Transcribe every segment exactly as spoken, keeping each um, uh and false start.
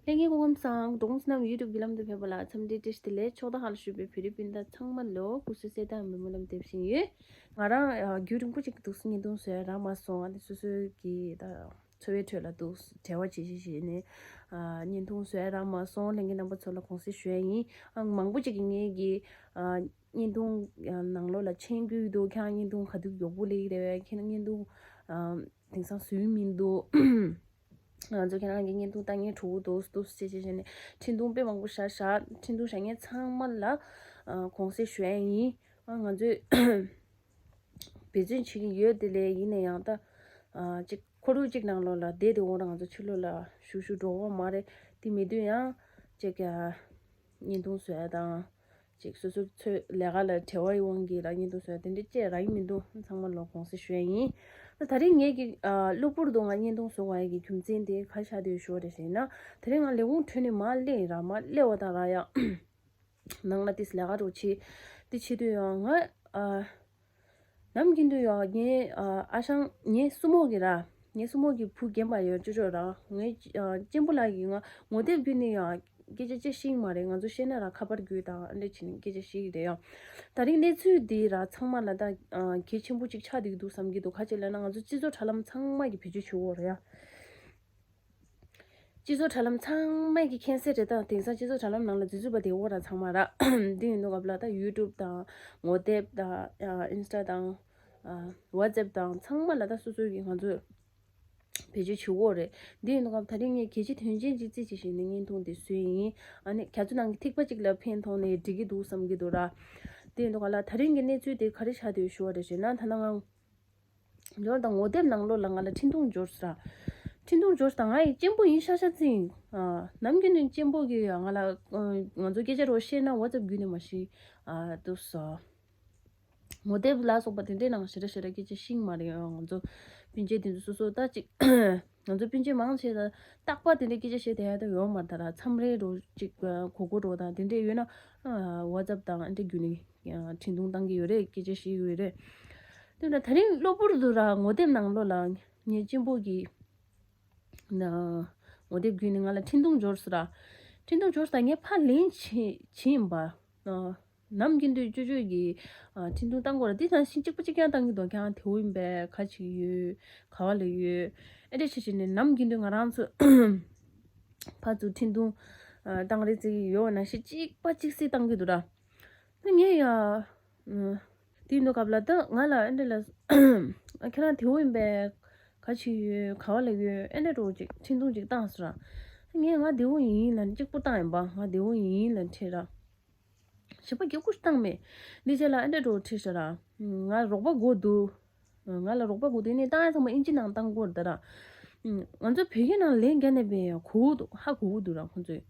ལྷན་རྒྱས་སྐུ་ཁམས་བཟང་། འབྲོང་སྣམ་ཡུ་ཊུབ་བརྒྱུད་ལམ་དུ་ཕེབས་པ་ལ་འཚམས་འདྲི་བཀྲ་ཤིས་བདེ་ལེགས། ཕྱོགས་མཐའ་ཁག་ལ་བཞུགས་པའི་བོད་རིགས་སྤུན་ཟླ་ཚང་མ་ལ་སྐུ་གཟུགས་གསལ་ཐང་སྨོན་ལམ་འདེབས་བཞིན་ཡོད། ང་རང་ཨ་རྒྱུན་རིང་པོ་ཅིག་འདུག་སེ་བརྙན་ཐུང་བཟོ་ཡ་རག་མ་སོང་། ཨ་ནི་སོ་སོའི་གི་ད་འཚོ་བའི་ཁྲོད་ལ་འདུག་བྲེལ་བ་ཇེ་ཆེ་ཞིག་ནས་ཨ་བརྙན་ཐུང་བཟོ་ཡ་རག་མ་སོང་། ལྷན་རྒྱས་རྣམ་པ་ཚོ་ལ་དགོངས་སེལ་ཞུ་ཡ་ཡིན། ཨ་མང་པོ་ཅིག་གིས་ངའི་གི་ཨ་བརྙན་ཐུང་ཨ་ནང་ལོགས་ལ་མཆན་བརྒྱུད་འདུག་ཁྱེད་རང་བརྙན་ཐུང་ག་དུས་མགྱོགས་པོ་སླེབས་རེད། ཁྱེད་རང་བརྙན་ཐུང་ཨ་དེང་སང་བཟོས་མི་འདུག་ང་ཚོ་ཁྱེད་རང་གི་བརྙན་ཐུང་ལྟ་མཁན་ཕྲུ་གུ་འདུག་འདུག་ཟེར་བྱས་བྱས་ནས་འཕྲིན་ཐུང་དཔེ་མང་པོ་བཞག་བཞག་འཕྲིན་ཐུང་བཞག་མཁན་ཚང་མ་ལ་ཨ་དགོངས་སེལ་ཞུ་ཡ་ཡིན། ཨ་ང་ཚོས་འབད་བརྩོན་བྱེད་ཀྱི་ཡོད། དེ་ལས་ཡིན་ན་ཡང་ད་ཨ་ཅིག་ཁོར་ཡུག་ཅིག་ནང་ལོགས་ལ་བསྡད་དེ་འོང་ར་ང་ཚོ་ཕྱི་ལོགས་ལ་ཞུ་ཞུ་འགྲོ་གི་མ་རེད། དེ་མེད་དུས་ཡང་ཅིག་ཨ་བརྙན་ཐུང་བཟོ་ཡ་དང་། ཅིག་སོ་སོ་ཚོའི་ལས་ཀ་ལ་བྲེལ་བའི་དབང་གིས་ལ་བརྙན་ཐུང་བཟོ་ཡ་དེ་འདྲ་བཅས་རག་གི་མི་འདུག་ཚང་མ་ལ་དགོངས་སེལ་ཞུ་ཡ་ཡིན། ད་ད་རིང་ངས་ཀྱི་ཨ་གློ་བུར་དུ་ང་བརྙན་ཐུང་བཟོ་དགོས་ཡ་གི་རྒྱུ་མཚན་དེ་ག་རེ་ཆགས་བསྡད་ཡོད་ཞུ་བ་རེད་ཟེར་ན། ད་རིང་ང་ལས་ཁུངས་གྲོལ་ནས་མར་སླེབས་ཡིན་ར། མར་སླེབས་པ་དང་ར་ཡ་ནང་ལ་ཏིས་ལས་ཀ་འགྲོ་ཆེ་དེ་བྱེད་དུས་ཡང་ང་ཨ་ནམ་རྒྱུན་དུ་ཡང་ངའི་ཨ་ཨ་ཞང་ངའི་སྲུ་མོ་གི་ར། ངའི་སྲུ་མོ་གི་བུ་རྒན་པ་ཡོད་ཅོ་ཅོ་ར། ངའི་ཨ་གཅེན་པོ་ལགས་ཀྱིས་ང་ངོ་དེབ་བརྒྱུད་ནས་ཡང་སྐད་ཆ་བཤད་ཤེས་ཀྱི་མ་རེད། ང་ཚོ་བཤད་ན་ར་ཁ་པར་བརྒྱུད་དང་ཨ་འདྲ་བྱས་ནས་སྐད་ཆ་བཤད་ཀྱི་རེད་ཡ། ད་རིང་གནས་ཚུལ་འདི་ར་ཚང་མ་ལ་ད་ཨ་གལ་ཆེན་པོ་ཅིག་ཆགས་བསྡད་ཀྱི་འདུག་བསམ་གྱི་འདུག་ག་རེ་ལབ་ན་ང་ཚོ་སྤྱི་ཚོགས་དྲ་ལམ་ཚང་མ་གི་བེད་སྤྱོད་བྱེད་ཀྱི་ཡོད་རེད་ཡ། སྤྱི་ཚོགས་དྲ་ལམ་ཚང་མས་ཀྱི་མཁྱེན་གསལ་རེད། ད་དེང་སང་སྤྱི་ཚོགས་དྲ་ལམ་ནང་ལ་འཛུལ་འཛུལ་བ་དེ་འོ་ར་ཚང་མ་ར། འདི་ཡིན་དུས་སྐབས་ལ་ད་ཡུ་ཊུབ་དང་ངོ་དེབ་དང་ཨ་ཨིན་སི་ཊ་དང་ཨ་ཝ་ཙེབ་དང་ཚང་མ་ལ་ད་སོ་སོ་གི་ང་ཚོས་བེད་སྤྱོད་བྱེད་འོ་རེད། འདི་ཡིན་དུས་སྐབས་ད་རིང་ངས་གལ་ཆེ་དོན་ཆེན་ཅིག་རྩིས་བྱས་བཞིན་ནས་བརྙན་ཐུང་དེ་བཟོས་ཡིན། ཨ་ནི་རྒྱ་མཚོ་ནང་གི་ཐིགས་པ་གཅིག་ལ་ཕན་ཐོགས་ནས་འགྲིག་གི་འདུག་བསམ་གྱི་འདུག་ར། འདི་ཡིན་དུས་སྐབས་ལ་ད་རིང་གི་གནས་ཚུལ་དེ་ག་རེ་ཆགས་བསྡད་ཡོད་ཞུ་བ་རེད་ཟེར་ན། ད་ལྟ་ང་འབྱོར་དང་ངོ་དེབ་ནང་ལོགས་ལ་ང་ལ་འཕྲིན་ཐུང་འབྱོར་ཟེར། འཕྲིན་ཐུང་འབྱོར་དང་ང་ཡི་གཅེན་པོ་ཡིན་ཤག་ཤག་ཙིང་། ནམ་རྒྱུན་ནས་གཅེན་པོ་གིས་ང་ལ་ང་ཚོ་སྐད་ཆ་རོ་བཤད་ན་ཝ་ཙེབ་བརྒྱུད་ནས་མ་གཞི་འདུག་སོ། ངོ་དེབ་ལ་སོགས་པ་དེ་འདྲའི་ནང་ཞེ་དྲག་ཞེ་དྲག་སྐད་ཆ་ཤེས་མ་རེད། ང་ཚོ་སྤུན་མཆེད་དེ་ཚོ་སོ་སོ་ད་ཅིག་ང་ཚོ་སྤུན་མཆེད་མང་ཆེ་ལ་རྟག་པར་དེ་འདྲའི་སྐད་ཆ་བཤད་བསྡད་ཡ་ད་ཡོད་མ་རེད། ད་ར་མཚམས་རེ་རོ་ཅིག་གོ་གོ་རོ་དང་དེ་འདྲའི་ཡོད་ན་ཝ་ཙེབ་དང་ཨ་འདྲའི་བརྒྱུད་ནས། འཕྲིན་ཐུང་བཏང་གི་ཡོད་རེད། སྐད་ཆ་བཤད་ཀྱི་ཡོད་རེད། དེ་ནས་ད་རིང་གློ་བུར་དུ་ར་ངོ་དེབ་ནང་ལོགས་ལ་ངའི་གཅེན་པོ་གིས་ན་ངོ་དེབ་བརྒྱུད་ནས་ང་ལ་འཕྲིན་ཐུང་འབྱོར་སོང་ར། འཕྲིན་ཐུང་འབྱོར་སོང་ངས་ཕར་ལན་བྱིན་བྱིན་པ། ནམ་རྒྱུན་དུ་ཅོ་ཅོ་གིས་འཕྲིན་ཐུང་བཏང་གོ་ར། འདི་དང་ཤིང་གཅིག་པ་གཅིག་རྐྱང་བཏང་གི་འདུག་ཁྱེད་རང་དེ་འོ་ཡིན་པས་ག་ཅིག་ཡོད། ག་བ་ལ་ཡོད། ཨེ་འདྲ་བྱེད་བྱེད་ནས་ནམ་རྒྱུན་དུ་ང་རང་ཚོ་ཕར་ཚུར་འཕྲིན་ཐུང་བཏང་རེས་ཙིག་ཡོད་ན་ཤི་གཅིག་པ་གཅིག་སེ་བཏང་གི་འདུག་ར། ངས་ཡ། དེའི་འདུག་སྐབས་ལ་ད་ང་ལ་ཨེ་འདྲ་ལ། ཁྱེད་རང་དེ་འོ་ཡིན་པས། ག་ཅི་ཡོད་ག་བ་ལ་ཡོད་ཨེ་འདྲ་འགྲོ་ཅིག་འཕྲིན་ཐུང་ཅིག་བཏང་ཟེར། ངས་ང་དེ་འོ་ཡིན་ལ་གཅིག་པུ་བཏང་ཡིན་པ། ང་དེ་འོ་ཡིན་ལ་ཁྲིད་ར། ཞིབ་པ་རྒྱག་ཁུ་བཏང་མེད། འདི་རྗེས་ལ་ཨེ་འདྲ་འགྲོ་ཁྲིད་ཟེར། ང་རོགས་པ་དགོས་འདུག་ང་ལ་རོགས་པ་དགོས་འདུག་ནས་བཏང་ཡ་ཚང་མ་ཨིན་ཇི་ནང་བཏང་དགོས་རེད་ད་ར། ང་ཚོ་བོད་ཡིག་ནང་ལན་རྒྱག་ནས་པས་གོ་གི་འདུག་ཧ་གོ་གི་འདུག་ར་ཁོང་ཚོས།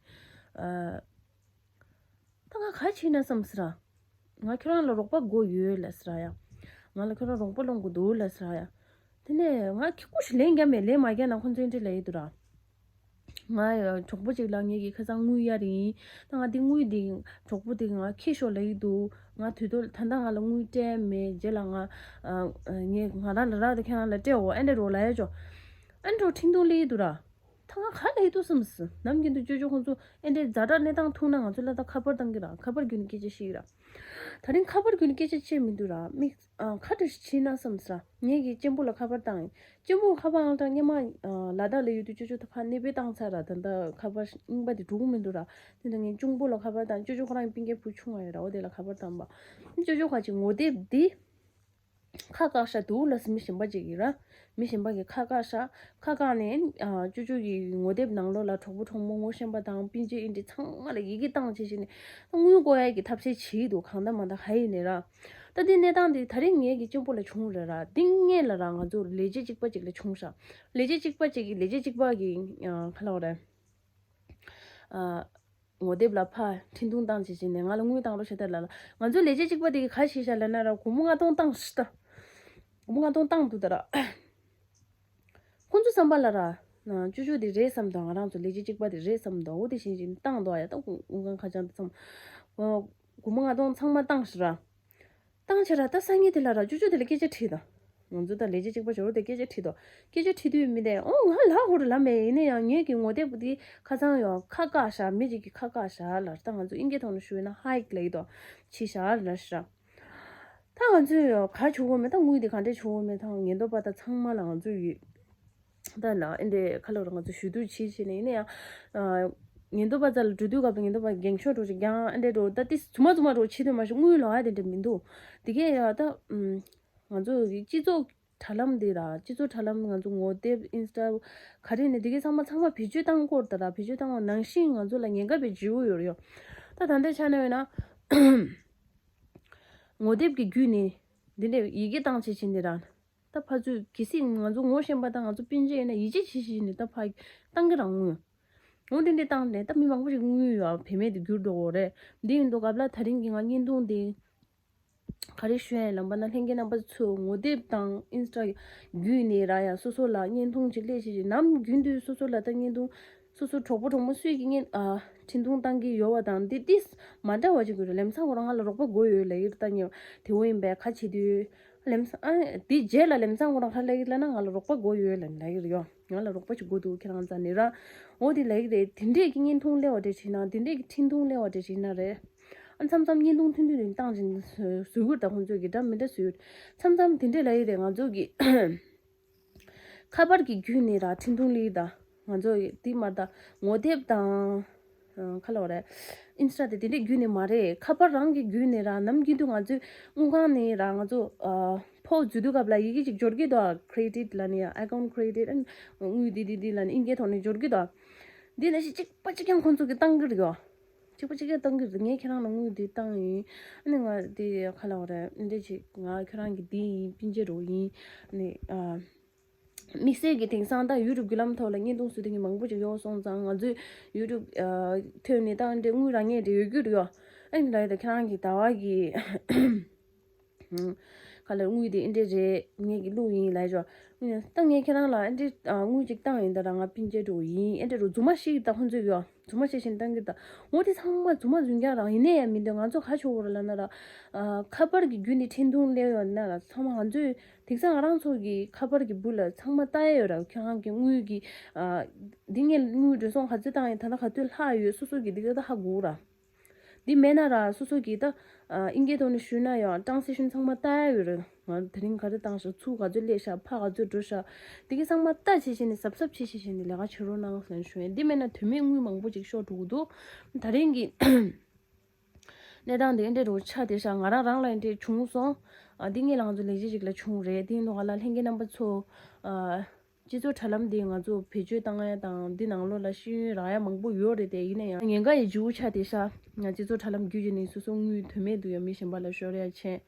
ད་ང་ག་བྱེད་ན་བསམ་སི་ར། ང་ཁྱོད་རང་ལ་རོགས་པ་དགོས་ཡོད་ལ་སི་ར་ཡ། ང་ལ་ཁྱོད་རང་རོགས་པ་སློང་དགོས་འདུག་ལ་སི་ར་ཡ། དེ་ནས་ང་ཁྱི་ཀུ་ཞིག་ལན་རྒྱབ་མེད། ལན་མ་རྒྱབ་ན་ཁོ་ཚོས་འདྲི་ལ་ཡི་འདུག་ར། ང་ཡ་གྲོགས་པོ་ཅིག་ལ་ངེད་ཀྱི་ཁ་སང་དངུལ་གཡར་ཡིན། ད་ང་འདི་དངུལ་འདི་གྲོགས་པོ་དེ་ང་ཁྱི་ཤོག་ལ་ཡི་འདུག་ང་དུས་ཐོག་ད་ལྟ་ང་ལ་དངུལ་སྤྲད་མེད་རྗེས་ལ་ང་། ངས་ང་རང་ལ་རག་དེ་ཁྱེད་རང་ལ་སྤྲད་འོ་ཨེ་འདྲ་རོ་ལ་ཡ་ཅོ། ཨེ་འདྲ་འཕྲིན་ཐུང་ལ་ཡི་འདུག་ར། ད་ང་ག་ལ་ཡི་འདུག་བསམ་སི། ནམ་རྒྱུན་དུ་ཅོ་ཅོ་ཁོང་ཚོ་ཨེ་འདྲའི་ཛ་དྲག་གནས་སྟངས་ཐུག་ན་ང་ཚོ་ལ་ད་ཁ་པར་བཏང་གི་ར། ཁ་པར་བརྒྱུད་ནས་སྐད་ཆ་བཤད་ཀྱི་ར། ད་རིང་ཁ་པར་བརྒྱུད་ནས་སྐད་ཆ་བཤད་མི་འདུག་ར། མིག་ཁ་བྲིས་ཕྱིན་ན་བསམ་སི་ར། ངེད་ཀྱི་གཅེན་པོ་ལ་ཁ་པར་བཏང་ཡིན། གཅེན་པོ་ཁ་པར་ཨང་གྲངས་སྔོན་མ་ལ་དྭགས་ལ་ཡོད་དུས་ཅོ་ཅོ་ད་ཕར་གནས་སྤོས་བཏང་ཚར་ར། ད་ལྟ་ཁ་པར་རྙིང་པ་དེ་འགྲོ་གི་མི་འདུག་ར། དེ་ནས་ངས་གཅུང་པོ་ལ་ཁ་པར་བཏང་། ཅོ་ཅོ་ཁོ་རང་གི་སྤུན་ཀྱག་བུ་ཆུང་བ་ཡོད་ར། འོ་དེ་ལ་ཁ་པར་བཏང་པ། ཅོ་ཅོ་ཁ་ཅིག་ངོ་དེབ་འདི། ཁ་བཀག་ཤ་འདུག་ལ་སི་མི་གཞན་པ་ཅིག་ཡིན་ར། མི་གཞན་པ་གིས་ཁ་བཀག་ཤ། ཁ་བཀག་ནས་ཨ་ཅོ་ཅོ་གི་ངོ་དེབ་ནང་ལོགས་ལ་གྲོགས་པོ་གྲོགས་མོ་ངོ་ཤེས་པ་དང་སྤུན་མཆེད་ཨིན་དྲི་ཚང་མ་ལ་ཡི་གེ་བཏང་བྱས་བྱས་ནས་དངུལ་དགོས་ཡ་གི་ཐབས་ཤེས་བྱེད་འདུག་གང་ལྟར་མ་ལྟར་ཧ་ཡིན་ནས་ར། ད་འདི་གནས་སྟངས་འདི་ད་རེས་ངེད་ཀྱི་གཅེན་པོ་ལ་བྱུང་རེད་ར། འདི་སྔོན་ལ་ར་ང་ཚོ་ལས་བྱེད་གཅིག་པ་ཅིག་ལ་བྱུང་ཤག་ལས་བྱེད་གཅིག་པ་ཅིག་གིས་ལས་བྱེད་གཅིག་པ་གི་ཨ་ག་ལབ་རེད། ཨ། ངོ་དེབ་ལ་ཕར་འཕྲིན་ཐུང་བཏང་བྱས་བྱས་ནས་ང་ལ་དངུལ་བཏང་རོགས་བྱས་ད་ལ་ལ། ང་ཚོའི་ལས་བྱེད་གཅིག་པ་དེ་གིས་ག་བྱས་ཤག་ལབ་ན་ར། སྒོར་མོ་ལྔ་སྟོང་བཏང་ཤི་ད། སྒོར་མོ་ལྔ་སྟོང་བཏང་འདུག་ད་ར། ཁོང་ཚོ་བསམ་པ་ལ་ར། ཅོ་ཅོ་དེ་རེད་བསམ་དང་། ང་རང་ཚོ་ལས་བྱེད་གཅིག་པ་དེ་རེད་བསམ་དང་། འོ་དེ་བཞིན་བཞིན་བཏང་འདུག་ཨ་ཡ། ད་དངུལ་ཁང་ཁ་བྱང་དེ་ཚང་མ། སྒོར་མོ་ལྔ་སྟོང་ཚང་མ་བཏང་ཤི་ར། བཏང་བྱས་ར་ད་སང་ཉིན་དེ་ལ་ར་ཅོ་ཅོ་དེ་ལ་སྐད་ཆ་དྲིས་དང་། ང་ཚོ་ད་ལས་བྱེད་གཅིག་པ་ཞོར་དུ་སྐད་ཆ་དྲིས་དོ། སྐད་ཆ་དྲིས་དུས་མི་དེ་ཨོ་ང་ལ་ཧོར་ལ་མེད་ཡིན་ན་ཡང་ངེད་ཀྱི་ངོ་དེབ་དེ་ཁ་སང་ཡང་ཁ་བཀག་ཤག་མི་གཅིག་གིས་ཁ་བཀག་ཤག་ལ་ད་ང་ཚོ་ཨིན་སྐད་ཐོག་ནས་ཞུས་ན་ཧའེག་ལ་ཡིན་དོ། ཕྱི་ཤག་ལ་ཤག་ད་ང་ཚོས་ག་བྱུང་གོ་མེད་ད་དངུལ་དེ་ག་འདྲས་བྱུང་གོ་མེད་ད་ཉེན་རྟོག་པ་ད་ཚང་མ་ལ་ང་ཚོ་ཡོད། ད་ལ་ཨེ་འདྲས་ཁ་ལོ་ར་ང་ཚོ་ཞུ་གཏུག་བྱེད་བྱེད་ནས་ཡིན་ན་ཡང་། ཉེན་རྟོག་པ་རྩ་ལ་འགྲོ་དུས་སྐབས་དུ་ཉེན་རྟོག་པ་འགེངས་ཤོག་འགྲོ་ཅིག་རྒྱང་ཨེ་འདྲས་འགྲོ་ད་ཏི་ཚུ་མ་ཚུ་མ་འགྲོ་བྱེད་དུ་མ་ཞུ་དངུལ་ལོག་ཨ་དེ་འདྲས་མི་འདུག་དེ་གས་ཡ་ད། ང་ཚོ་གི་སྤྱི་ཚོགས་དྲ་ལམ་འདི་ར་སྤྱི་ཚོགས་དྲ་ལམ་ང་ཚོ་ངོ་དེབ་ཨིན་སི་ཊ་ག་རེ་ནས་དེ་གས་ཚང་མ་ཚང་མ་བེད་སྤྱོད་བཏང་སྐོར་ད་ར་བེད་སྤྱོད་བཏང་བ་ནང་བཞིན་ང་ཚོ་ལ་ཉེན་ཁ་བའི་འཇིའུ་ཡོད་ཡོད་ད་ད་ལྟའི་ཆ་ནས་ཡོད་ན། ངོ་དེབ་ཀྱི་བརྒྱུད་ནས་འདི་འདྲའི་ཡི་གེ་བཏང་བྱེད་བྱེད་འདི་རང་ད་ཕ་ཚོས་གལ་སྲིད་ང་ཚོ་ངོ་ཤེས་པ་དང་ང་ཚོ་སྤུན་མཆེད་ཡིན་ན་ཡིད་ཆེས་བྱེད་བྱེད་ནས་ད་ཕ་བཏང་གི་རང་ངོ་། འོ་འདི་འདྲའི་བཏང་ནས་ད་མི་མང་པོ་ཞིག་དངུལ་ཡོད་བེད་མེད་དུ་གྱུར་འགྲོ་གི་རེད། འདི་ཡིན་དུས་སྐབས་ལ་ད་རིང་གི་ང་བརྙན་ཐུང་འདི་ག་རེ་ཞུ་ཡ་ལམ་པ་ན་ལྷན་རྒྱས་རྣམ་པ་ཚོས་ངོ་དེབ་དང་ཨིན་སི་ཊ་བརྒྱུད་ནས་ར་ཡ་སོ་སོ་ལ་བརྙན་ཐུང་ཅིག་སླེབས་བྱེད་བྱེད་ནམ་རྒྱུན་དུ་སོ་སོ་ལ་ད་བརྙན་ཐུང་སོ་སོ་གྲོགས་པོ་གྲོགས་མོ་སུས་ཀྱི་བརྙན་ཨ་འཕྲིན་ཐུང་བཏང་གི་ཡོད་བ་དང་འདི་ཏིས་མ་འདྲ་བ་ཅིག་དགོས་རེད། ལམ་སང་ཁོ་རང་ང་ལ་རོགས་པ་དགོས་ཡོད་ལབ་ཡོད་ད་ཉེ་དེ་འོ་ཡིན་པས་ཁ་བྱེད་དུས་ལམ་སང་ཨ་དེ་རྗེས་ལ་ལམ་སང་ཁོ་རང་ཁ་ལབ་ཡོད་ལབ་ན་ང་ལ་རོགས་པ་དགོས་ཡོད་ལབ་ལབ་ཡོད་རེད་ཡོ། ང་ལ་རོགས་པ་ཅིག་དགོས་འདུག་ཁྱེད་རང་རྩ་ནས་ར་འོ་དེ་ལབ་ཡོད་རེད། དེ་འདྲས་ཀྱི་བརྙན་ཐུང་སླེབས་བ་འདྲས་བྱས་ན་དེ་འདྲས་ཀྱི་འཕྲིན་ཐུང་སླེབས་བ་འདྲས་བྱས་ན་རེད། ཨ་མཚམས་མཚམས་བརྙན་ཐུང་ཐུང་ཐུང་རིང་བཏང་ཅིང་བཟོས་ཡོད་ད་ཁོང་ཚོས་ཀྱི་འདྲ་མི་འདྲ་བཟོས་ཡོད། མཚམས་མཚམས་དེ་འདྲས་ལབ་ཡོད་རེད་ང་ཚོ་གི་ཁ་པར་གྱི་བརྒྱུད་ནས་ར་འཕྲིན་ཐུང་སླེབས་ད། ང་ཚོ་དེ་མ་ད་ངོ་དེབ་དང་། ཁ་ལོ་རེད། ཨིན་སི་ཊ་དེ་དེ་འདྲས་བརྒྱུད་ནས་མ་རེད། ཁ་པར་རང་གི་བརྒྱུད་ནས་ར་ནམ་རྒྱུན་དུ་ང་ཚོའི་དངུལ་ཁང་ནས་ར་ང་ཚོ་ཕོགས་འཛུལ་དུས་སྐབས་ལ་ཡི་གེ་ཅིག་འབྱོར་གི་འདུག་ཁེ་རེ་ཌིཊ་ལ་ནི་ཡ་ཨེ་ཀའུན་ཊི་ཁེ་རེ་ཌིཊ་ཨན་དངུལ་འདི་འདི་འདི་ལ་ནི་ཨིན་སྐད་ཐོག་ནས་འབྱོར་གི་འདུག་འདི་ནང་བཞིན་གཅིག་པ་གཅིག་རྐྱང་ཁོང་ཚོ་གི་བཏང་གི་རེད་ཡོ། གཅིག་པ་གཅིག་རྐྱང་བཏང་གི་རེད། ངས་ཁྱེད་རང་ལ་དངུལ་འདི་བཏང་ཡིན། ཨ་ནི་ང་འདི་ཁ་ལ་བ་རེད་འདི་ཅིག་ང་ཁྱེད་རང་གི་འདི་ཡིན་སྤུན་མཆེད་རོགས་ཡིན། ཨ་ནི་ཨ། དམིགས་བསལ་གྱི་དེང་སང་ད་ཡུ་ཊུབ་བརྒྱུད་ལམ་ཐོག་ལ་བརྙན་ཐུང་བཟོ་དེ་གི་མང་པོ་ཅིག་ཡོད་སོང་ཙང་ང་ཚོས་ཡུ་ཊུབ་ཨ་ཐོན་ནས་ད་འདྲའི་དངུལ་རག་མཁན་དེ་ཡོད་རྒྱུ་རེད་ཡོ། ཨ་ནི་ད་ཡོད་ད་ཁྱེད་རང་གི་ཟླ་བ་གི་ཁ་ལ་དངུལ་དེ་ཨེ་འདྲས་རེད་ངས་ཀྱི་བླུགས་ཡིན་ལབ་ཞོ། ད་ངས་ཁྱེད་རང་ལ་ཨེ་འདྲས་དངུལ་ཅིག་བཏང་ཡིན་ད་ར་ང་སྤུན་མཆེད་འགྲོ་ཡིན་ཨེ་འདྲས་རུ་རྫུན་མ་ཤིག་ད་ཁོང་ཚོས་ཡོ་རྫུན་མ་ཤིག་བཞིན་བཏང་གི་ད་འོ་དེ་ཚང་མ་རྫུན་མ་རྫུན་རྐྱང་རང་ཡིན་ནས་ཡང་མི་འདོད་ང་ཚོ་ག་ཆོག་གོ་ར་ལ་ན་ར་ཁ་པར་གྱི་བརྒྱུད་ནས་འཕྲིན་ཐུང་སླེབས་ཡོད་ན་ར་ཚང་མ་ང་ཚོས་དེང་སང་ང་རང་ཚོ་གི་ཁ་པར་གྱི་སྦུག་ལ་ཚང་མ་ལྟ་ཡ་ཡོད་ར་ཁྱེད་རང་གི་དངུལ་གྱི་འདི་ངས་དངུལ་འགྲོ་སོང་ག་ཚོད་བཏང་ཡིན་ད་ལྟ་ག་ཚོད་ལྷག་ཡོད་སོ་སོ་གི་འདི་ག་ད་ཧ་གོ་ར། འདི་མེད་ན་ར་སོ་སོ་གིས་ད་ཨིན་སྐད་ཐོག་ནས་ཞུས་ན་ཡང་ཊ་རན་སི་ཤན་ཚང་མ་ལྟ་ཡ་ཡོད་རེད། ང་དེ་རིང་ག་རེ་བཏང་ཤག་ཚུར་ག་ཚོད་སླེབས་ཤག་ཕར་ག་ཚོད་འགྲོ་ཤག་འདི་གི་ཚང་མ་ལྟ་བྱེད་བྱེད་ནས་གཟབ་གཟབ་བྱེད་བྱེད་བྱེད་ནས་ལས་ཀ་བྱེད་རོགས་གནང་ཟེར་ནས་ཞུ་ཡ་འདི་མེད་ན་དོན་མེད་དངུལ་མང་པོ་ཅིག་ཤོར་འགྲོ་གི་འདུག་ད་རིང་གི་གནས་སྟངས་འདི་འདྲ་རུ་ཆགས་བསྡད་ཤག་ང་རང་རང་ལ་འདི་འདྲ་བྱུང་སོང་། ཨ་འདི་ངས་ལ་ང་ཚོ་ལས་བྱེད་ཅིག་ལ་བྱུང་རེད་འདི་ཡིན་དུས་ང་ལ་ལྷན་རྒྱས་རྣམ་པ་ཚོ་ཨ། སྤྱི་ཚོགས་དྲ་ལམ་འདི་ང་ཚོ་བེད་སྤྱོད་བཏང་ཡ་དང་འདི་ནང་ལོགས་ལ་ཤེས་ཡོན་རག་ཡ་མང་པོ་ཡོད་རེད་དེ་ཡིན་ན་ཡང་ཉེན་ཁ་ཡི་འཇུ་ཆ་དེ་ཤ་ང་སྤྱི་ཚོགས་དྲ་ལམ་བརྒྱུད་བྱས་ནས་སོ་སོ་དངུལ་དོན་མེད་དུ་ཡ་མི་གཞན་པ་ལ་ཤོར་ཡ་ཆེ།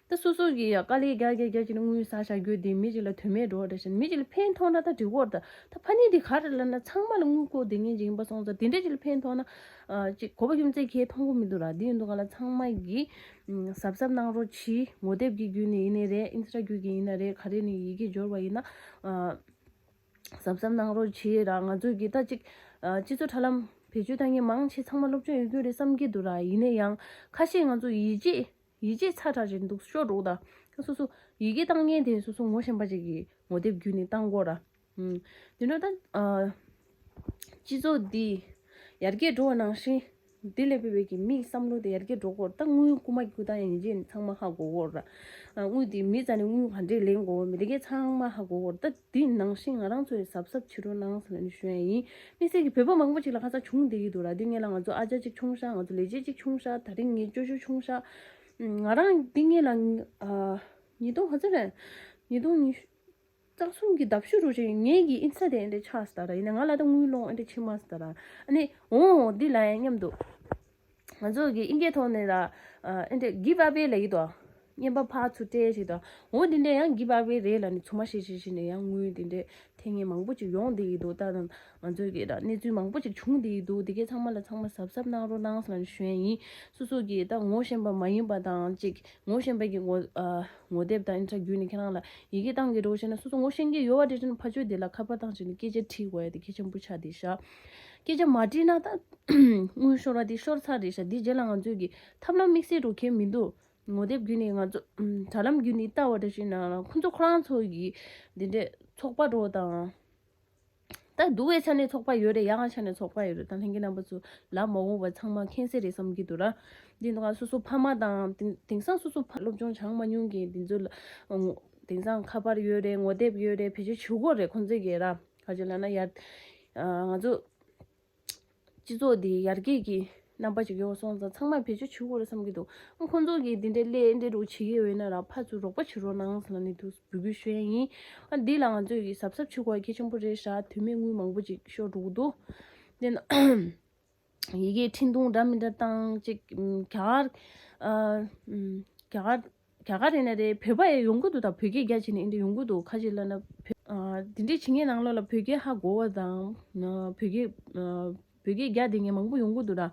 ད་སོ་སོ་གི་ཡ་དཀའ་ལས་རྒྱག་རྒྱག་རྒྱག་བྱས་ནས་དངུལ་བསགས་བཞག་རྒྱུ་དེ་མི་གཅིག་ལ་དོན་མེད་འགྲོ་བ་རེད་ཤ་མི་གཅིག་ལ་ཕན་ཐོགས་ན་ད་འགྲིག་གོ་རེད་ད་ད་ཕ་ནི་འདི་ག་རེ་ལབ་ན་ཚང་མ་ལ་དངུལ་བཀོལ་བསྡད་མཁན་ཅིག་ཡིན་པ་སོང་ཙང་དེ་འདྲ་གཅིག་ལ་ཕན་ཐོགས་ན་ཅིག་གོ་བ་རྒྱུ་མཚན་གང་ཡང་མཐོང་གི་མི་འདུག་ར་འདི་ཡིན་འདུག་ག་ལ་ཚང་མ་གི་གཟབ་གཟབ་གནང་རོགས་གྱིས། ངོ་དེབ་ཀྱི་བརྒྱུད་ནས་ཡིན་ནའི་རེད། ཨིན་སི་ཊ་བརྒྱུད་ཀྱི་ཡིན་ན་རེད། ག་རེ་ནས་ཡི་གེ་འབྱོར་བ་ཡིན་ན་ཨ། གཟབ་གཟབ་གནང་རོགས་གྱིས་ར། ང་ཚོས་ཀྱི་ད་ཅིག་ཨ། སྤྱི་ཚོགས་དྲ་ལམ་བེད་སྤྱོད་བཏང་མཁན་མང་ཆེ་ཚང་མ་སློབ་སྦྱོང་ཡོད་རྒྱུ་རེད་བསམ་གྱི་འདུག་ར། ཡིན་ན་ཡང་ཁ་ཤས་ང་ཚོ་ཡིད་ཆེས་ཡིད་ཆེས་ཚ་དྲགས་ཅིག་འདུག་ཤོར་འགྲོ་ད། སོ་སོ་ཡི་གེ་བཏང་མཁན་དེ་སོ་སོ་ངོ་ཤེས་པ་ཅིག་གིས་ངོ་དེབ་བརྒྱུད་ནས་བཏང་དགོས་ར། ཨུམ། དེ་འདྲ་ད་ཨ། སྤྱི་ཚོགས་འདི་ཡར་རྒྱས་འགྲོ་བ་ནང་བཞིན། འདི་ལས་སྤེལ་བའི་གི་མིའི་བསམ་བློ་དེ་ཡར་རྒྱས་འགྲོ་གོ་ད་དངུལ་རྐུ་མ་རྒྱུག་ད་ཡང་ཡིན་གཅིག་ཚང་མ་ཧ་གོ་གོ་ར། དངུལ་དེ་མི་རྩ་ནས་དངུལ་ག་འདྲས་ལེན་དགོས་མི་དེ་གས་ཚང་མ་ཧ་གོ་གོ་ད་འདི་ནང་བཞིན་ང་རང་ཚོ་ཡི་གཟབ་གཟབ་བྱེད་རོགས་གནང་ཟེར་ནས་ཞུ་ཡ་ཡིན། དམིགས་བསལ་གྱི་བོད་པ་མང་པོ་ཅིག་ལ་ཁ་ཚ་བྱུང་བསྡད་ཀྱི་འདུག་ར། འདི་ངས་ལ་ང་ཚོ་ཨ་ཅག་ཅིག་བྱུང་ཤག་ང་ཚོ་ལས་བྱེད་ཅིག་བྱུང་ཤག་ད་རིང་ངས་སྐྱོ་ཤོས་བྱུང་ཤག་ང་རང་འདི་ངས་ལ་ཉིས་སྟོང་ག་ཚོད་རེད། ཉིས་སྟོང་ཉི་ཤུ། རྩ་གསུམ་གྱི་ལྡབ་ཤུ་རུ་ཆེ་ངེད་ཀྱི་ཨིན་སྟ་དེ་འདྲ་ཆགས་སྟ་ར་ཡིན་ན་ང་ལ་ད་དངུལ་སློང་འདྲ་ཕྱིན་མ་སྟ་ར་ཨ་ནི་འོ་འདི་ལ་ཡང་མཉམ་དུ་ང་ཚོ་གི་ཨིན་སྐད་ཐོག་ནས་ལ་འདྲ་གིབ་ཨ་བེ་ལ་ཡི་དོ་རྔན་པ་ཕར་ཚུར་སྤྲད་ཞིག་དོ་འོ་འདི་འདྲ་ཡང་གིབ་ཨ་བེ་རེད་ལ་ནི་ཚུ་མ་ཤེས་ཤེས་ཤེས་ནས་ཡང་དངུལ་འདི་འདྲ་འཐེན་མཁན་མང་པོ་ཅིག་ཡོང་བསྡད་ཡི་འདུག་ད་ང་ཚོ་གི་ད་གནས་ཚུལ་མང་པོ་ཅིག་བྱུང་བསྡད་ཡི་འདུག་འདི་གས་ཚང་མ་ལ་ཚང་མ་གཟབ་གཟབ་གནང་རོགས་གནང་ཟེར་ལ་ནི་ཞུ་ཡ་ཡིན། སོ་སོ་གི་ད་ངོ་ཤེས་པ་མ་ཡིན་པ་དང་ཅིག་ངོ་ཤེས་པ་གི་ངོ་ཨ། ངོ་དེབ་དང་ཨིན་ཊར་བརྒྱུད་ནས་ཁྱེད་རང་ལ་ཡི་གེ་བཏང་གི་འགྲོ་བྱས་ན་སོ་སོ་ངོ་ཤེས་ཀྱི་ཡོད་པ་དེ་ཚོ་ནི་ཕ་ཆོས་དེ་ལ་ཁ་པར་བཏང་བྱས་ནས་སྐད་ཆ་དྲིས་དགོས་ཡ་དེ་གལ་ཆེན་པོ་ཆགས་བསྡད་ཤག་སྐད་ཆ་མ་དྲིས་ན་ད་དངུལ་ཤོར་བ་དེ་ཤོར་ཚར་རེད་ཤག་འདི་རྗེས་ལ་ང་ཚོས་ཀྱི་ཐབས་ལམ་དམིགས་བསལ་འགྲོ་མཁན་མི་འདུག་ངོ་དེབ་བརྒྱུད་ནས་ང་ཚོ་ཨམ་དྲ་ལམ་བརྒྱུད་ནས་ལྟ་བ་འདྲ་ཞིག་ན་ཁོང་ཚོ་ཁོ་རང་ཚོ་གི་འདི་འདྲའི་ཚོགས་པ་འགྲོ་དང་། ད་སྡུག་པའི་ཆ་ནས་ཚོགས་པ་ཡོད་རེད། ཡག་གི་ཆ་ནས་ཚོགས་པ་ཡོད་རེད། ད་ལྷན་རྒྱས་རྣམ་པ་ཚོ་ལབ་མ་འོངས་པ་ཚང་མ་མཁྱེན་གསལ་རེད་བསམ་གྱི་འདུག་ར། འདི་འདུག་ག་སོ་སོ་ཕ་མ་དང་དེང་དེང་སང་སོ་སོ་ཕ་སློབ་སྦྱོང་སྦྱང་མ་མྱོང་མཁན་འདི་ཚོ་ལ་ཨང་དེང་སང་ཁ་པར་ཡོད་རེད། ངོ་དེབ་ཡོད་རེད། བེད་སྤྱོད་བྱེད་དགོས་རེད། ཁོང་ཚོས་གི་ར་ག་ཅི་ལབ་ན་ཡར་ཨ་ང་ཚོ་སྤྱི་ཚོགས་འདི་ཡར་རྒྱས་ཀྱི་རྣམ་པ་ཅིག་ཡོང་སོང་ཙང་ཚང་མས་བེད་སྤྱོད་བྱེད་དགོས་རེད་བསམ་གྱི་འདུག་ཨ་ཁོང་ཚོ་གིས་འདི་འདྲའི་ལས་འདི་འདྲ་བྱེད་ཀྱི་ཡོད་ན་ར་ཕར་ཚུར་རོགས་པ་བྱེད་རོགས་གནང་ཟེར་ནས་འདུག་འབོད་སྐུལ་ཞུ་ཡ་ཡིན། ཨ་འདི་ལ་ང་ཚོས་ཀྱི་གཟབ་གཟབ་བྱེད་དགོས་གལ་ཆེན་པོ་རེད་ཤག་དོན་མེད་དངུལ་མང་པོ་ཅིག་ཤོར་འགྲོ་གི་འདུག་དེ་ན་ཡི་གེ་འཕྲིན་ཐུང་འདྲ་མི་འདྲ་བཏང་ཅིག་ཨམ་རྒྱ་གར་ཨ་ཨམ་རྒྱ་གར་རྒྱ་གར་ཡིན་ན་རེད། བོད་པ་ཡང་ཡོང་གི་འདུག་ད་བོད་སྐད་རྒྱག་བྱས་ནས་འདི་འདྲ་ཡོང་གི་འདུག་ཁ་ཅིག་ལབ་ན་བོད་ཨ་འདི་འདྲའི་བྱེད་མཁན་ནང་ལོགས་ལ་བོད་སྐད་ཧ་གོ་བ་དང་ཨ་བོད་སྐད་ཨ་བོད་སྐད་རྒྱག་བསྡད་མཁན་མང་པོ་ཡོང་གི་འདུག་ར།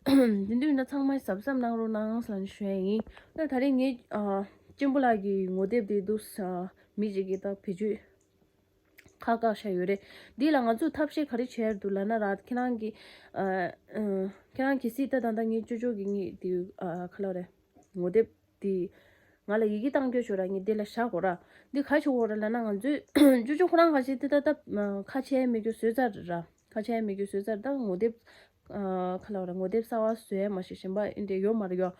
དེ་འདྲ་ཡིན་ན་ཚང་མས་གཟབ་གཟབ་གནང་རོགས་གནང་ཟེར་ནས་ཞུ་ཡ་ཡིན། ད་ད་རེས་ངས་ཨ་གཅེན་པོ་ལགས་ཀྱི་ངོ་དེབ་དེ་འདུག་ས་མི་ཞིག་གིས་ད་བེད་སྤྱོད་ཁག་བཀག་བཞག་ཡོད་རེད། འདི་ལ་ང་ཚོས་ཐབས་ཤེས་ག་རེ་བྱས་འདུག་ལབ་ན་ར་ཁྱེད་རང་གི་ཨ་ཨ་ཁྱེད་རང་གལ་སྲིད་ད་ད་ལྟ་ངའི་ཅོ་ཅོ་གི་ངའི་དེ་ཨ་ག་ལབ་རེད། ངོ་དེབ་དེ་ང་ལ་ཡི་གེ་བཏང་རྒྱུ་ཞུ་ར། ངས་དེ་ལ་བཞག་གོ་ར། འདི་ག་བྱེད་དགོས་རེད་ལབ་ན་ང་ཚོས་ཅོ་ཅོ་ཁོ་རང་ག་ཞིག་དེ་ད་ལྟ་ཁ་ཕྱེ་མེད་རྒྱུ་བཟོས་ཚར་ར། ཁ་ཕྱེ་མེད་རྒྱུ་བཟོས་ཚར། ད་ངོ་དེབ་ཨ་ག་ལབ་ར་ངོ་དེབ་གསར་བ་བཟོས་མ་ཤེས་གཞན་པ་ཨེ་འདྲ་ཡོད་མ་རེད་ཡོ།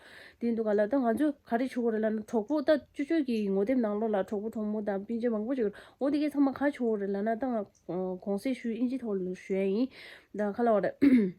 དེ་འདུག་ག་ལ་ད་ང་ཚོས་ག་རེ་བྱེད་དགོས་རེད་ལབ་ན་གྲོགས་པོ་ད་ཅོ་ཅོ་གི་ངོ་དེབ་ནང་ལོགས་ལ་གྲོགས་པོ་གྲོགས་མོ་དང་སྤུན་མཆེད་མང་པོ་ཅིག་ཡོད་རེད། འོ་དེ་གས་ཚང་མ་ག་བྱེད་དགོས་རེད་ལབ་ན་ད་ང་གོང་གསལ་ཞུ་ཨིན་ཇི་ཐོག་ལ་ཞུ་ཡ་ཡིན། ད་ག་ལབ་ར།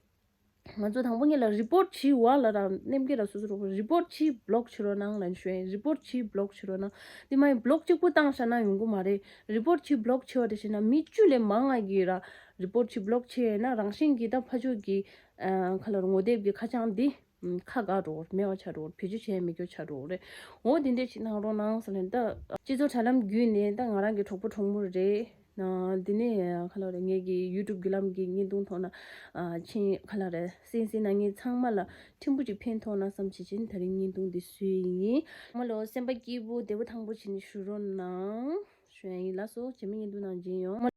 ང་ཚོ་དང་པོ་ཉིད་ལ་རི་པོར་ཊི་བྱེད་པ་ལ་རང་མཉམ་སྐྱེད་ར་སོ་སོ་རོགས་རི་པོར་ཊི་བྷི་ལོག་བྱེད་རོགས་གནང་ལབ་ཞུ་ཡ་ཡིན། རི་པོར་ཊི་བྷི་ལོག་བྱེད་རོགས་གནང་། དེ་མ་ཡིན་བྷི་ལོག་གཅིག་པུ་བཏང་བཞག་ན་ཡོང་གི་མ་རེད། རི་པོར་ཊི་བྷི་ལོག་བྱེད་པ་དེ་བྱས་ན་མི་བཅུ་ལས་མང་ང་གིས་ར་རི་པོར་ཊི་བྷི་ལོག་བྱས་ཡོད་ན་རང་བཞིན་གྱིས་ད་ཕར་ཕྱོགས་ཀྱི་ཨ་ག་ལབ་ར་ངོ་དེབ་ཀྱི་ཁ་བྱང་འདི་ཨམ་ཁ་བཀག་འགྲོ་གི་རེད། མེད་པ་ཆགས་འགྲོ་གི་རེད། བེད་སྤྱོད་བྱས་མེད་རྒྱུ་ཆགས་འགྲོ་གི་རེད། འོ་དེ་འདྲས་ཅིག་གནང་རོགས་གནང་ཟེར་ནས་ད་སྤྱི་ཚོགས་དྲ་ལམ་བརྒྱུད་ནས་ད་ང་རང་གི་གྲོགས་པོ་གྲོགས་མོ་རེད། ཨ་འདི་ནས་ག་ལབ་རེད། ངེད་ཀྱི་ཡུ་ཊུབ་བརྒྱུད་ལམ་གྱི་བརྙན་ཐུང་ཐོག་ན་ཨ་ཕྱིན་ག་ལབ་རེད། གསན་གཟིགས་གནང་མཁན་ཚང་མ་ལ་ཕྲན་བུ་ཅིག་ཕན་ཐོགས་ན་བསམ་བྱེད་ཀྱིན་ད་རིང་བརྙན་ཐུང་འདི་བཟོས་ཡིན། ཚང་མ་ལོ་སེམས་པ་སྐྱིད་པོ་བདེ་པོ་ཐང་པོ་བྱས་ནས་བཞུགས་རོགས་གནང་ཞུ་ཡ་ཡིན། ལགས་སོ། རྗེས་མའི་བརྙན་ཐུང་ནང་མཇལ་ཡོང་།